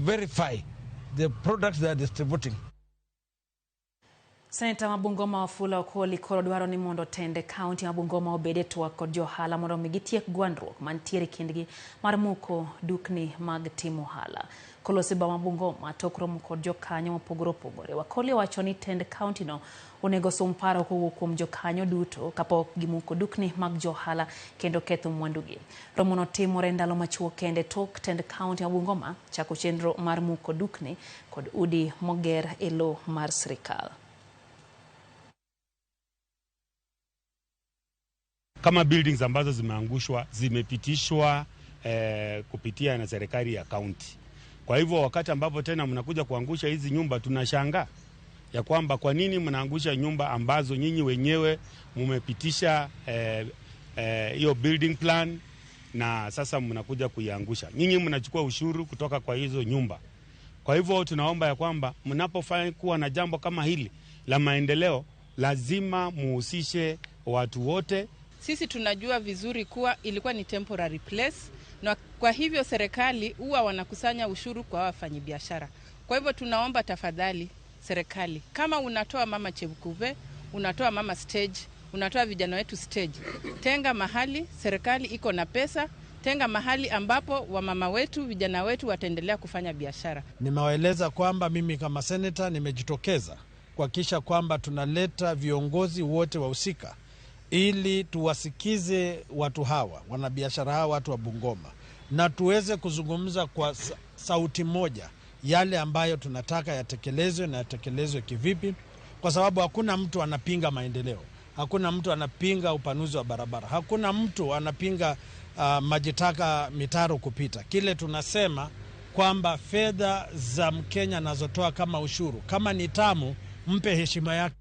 verify the products they are distributing. Seneta ma Bungoma Wafula Wakoli koro dwaro ni mondo tend kaunti ma Bungoma obed e twak kod johala mondo mi gitiek gwandruok mantiere kindgi mar muko dukni mag timo ohala. Koloso e boma ma Bungoma tok romo kod jokanyo mopogore opogore. Wakoli owacho ni tend kaunti no onego sum paro kowuok kuom jokanyo duto kapok gimuko dukni mag johala kendo ketho mwandugi. Romono timore ndalo machuok kende tok tend kaunti ma Bungoma chako chenro mar muko dukni kod udi moger e lowo mar sirikal. Kama buildings ambazo zimeangushwa zimepitishwa kupitia na serikali ya county. Kwa hivyo wakati ambapo tena mnakuja kuangusha hizi nyumba, tunashangaa ya kwamba kwa nini mnaangusha nyumba ambazo nyinyi wenyewe mumepitisha hiyo building plan na sasa mnakuja kuiangusha. Nyinyi mnachukua ushuru kutoka kwa hizo nyumba. Kwa hivyo tunaomba ya kwamba mnapofanya kuwa na jambo kama hili la maendeleo, lazima muhusishe watu wote. Sisi tunajua vizuri kuwa ilikuwa ni temporary place, na kwa hivyo serikali huwa wanakusanya ushuru kwa wafanyabiashara. Kwa hivyo tunaomba tafadhali serikali, kama unatoa mama Chepkuve, unatoa mama stage, unatoa vijana wetu stage, tenga mahali serikali iko na pesa, tenga mahali ambapo wamama wetu, vijana wetu wataendelea kufanya biashara. Nimewaeleza kwamba mimi kama seneta nimejitokeza kuhakikisha kwamba tunaleta viongozi wote wahusika ili tuwasikize watu hawa, wanabiashara hawa, watu wa Bungoma, na tuweze kuzungumza kwa sauti moja yale ambayo tunataka yatekelezwe na yatekelezwe kivipi, kwa sababu hakuna mtu anapinga maendeleo, hakuna mtu anapinga upanuzi wa barabara, hakuna mtu anapinga maji taka mitaro kupita. Kile tunasema kwamba fedha za Mkenya anazotoa kama ushuru, kama ni tamu, mpe heshima yake.